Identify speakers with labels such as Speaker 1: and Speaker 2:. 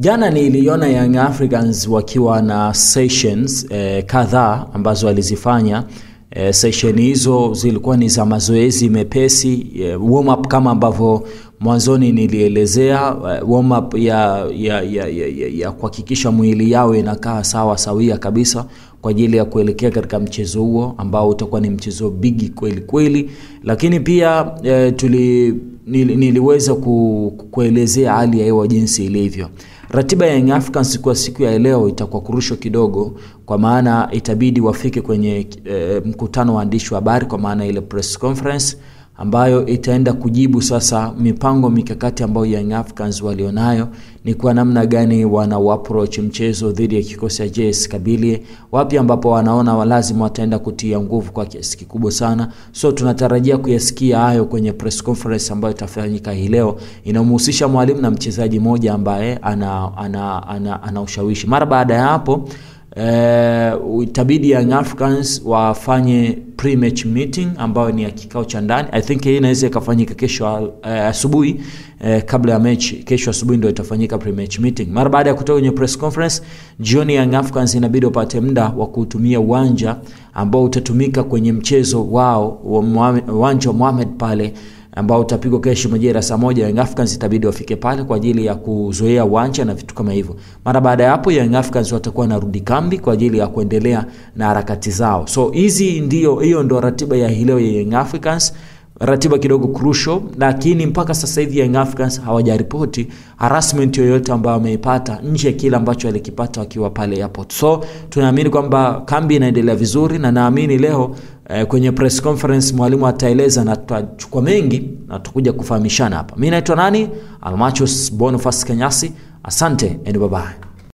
Speaker 1: Jana niliona Young Africans wakiwa na sessions kadhaa ambazo walizifanya. Session hizo zilikuwa ni za mazoezi mepesi, warm up kama ambavyo mwanzoni nilielezea, warm up ya kuhakikisha mwili yao inakaa sawa sawia kabisa kwa ajili ya kuelekea katika mchezo huo ambao utakuwa ni mchezo bigi kweli kweli. Lakini pia niliweza kuelezea hali ya hewa jinsi ilivyo. Ratiba ya Young Africans kwa siku ya leo itakuwa kurushwa kidogo, kwa maana itabidi wafike kwenye mkutano wa waandishi wa habari, kwa maana ile press conference ambayo itaenda kujibu sasa mipango mikakati ambayo Young Africans walionayo ni kwa namna gani wana approach mchezo dhidi ya kikosi cha JS Kabylie, wapi ambapo wanaona lazima wataenda kutia nguvu kwa kiasi kikubwa sana. So tunatarajia kuyasikia hayo kwenye press conference ambayo itafanyika hii leo, inamhusisha mwalimu na mchezaji mmoja ambaye ana ushawishi. Mara baada ya hapo itabidi Young Africans wafanye pre-match meeting ambayo ni ya kikao cha ndani. I think hii inaweza ikafanyika kesho asubuhi, kabla ya mechi. Kesho asubuhi ndio itafanyika pre-match meeting. Mara baada ya kutoka kwenye press conference jioni, Young Africans inabidi wapate muda wa kutumia uwanja ambao utatumika kwenye mchezo wao, uwanja wa Mohamed pale ambao utapigwa kesho majira saa 1. Young Africans itabidi wafike pale kwa ajili ya kuzoea uwanja na vitu kama hivyo. Mara baada ya hapo Young Africans watakuwa narudi kambi kwa ajili ya kuendelea na harakati zao. So hizi ndio, hiyo ndio ratiba ya leo ya Young Africans. Ratiba kidogo crucial, lakini mpaka sasa hivi Young Africans hawajaripoti harassment yoyote ambayo wameipata nje ya kile ambacho walikipata wakiwa pale airport. So tunaamini kwamba kambi inaendelea vizuri, na naamini leo kwenye press conference mwalimu ataeleza na tutachukua mengi na tutakuja kufahamishana hapa. Mimi naitwa nani? Almachus Boniface Kanyasi. Asante and bye bye.